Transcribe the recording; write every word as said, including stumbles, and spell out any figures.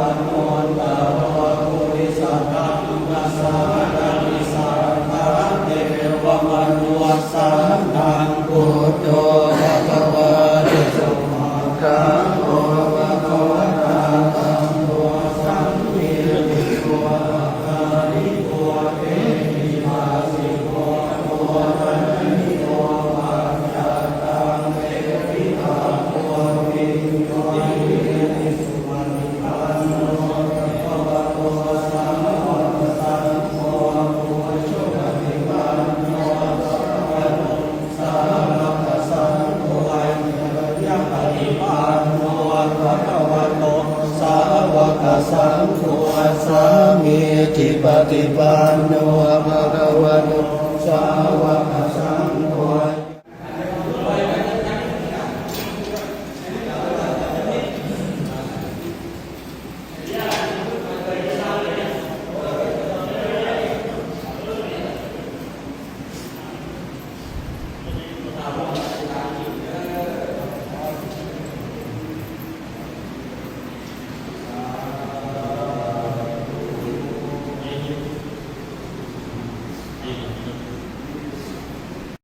anuttaro purisadammasārathi satthā devamanussānaṃ buddho bhagavāti. Svākkhāto bhagavatā dhammo sandiṭṭhiko akāliko ehipassiko opanayiko paccattaṃ veditabbo viññūhīti. Supaṭipanno bhagavato sāvakasaṅgho, ujupaṭipanno bhagavato sāvakasaṅgho, aññāṇapaṭipanno bhagavato sāvakasaṅgho, sāmīcipaṭipanno bhagavato sāvakasaṅgho,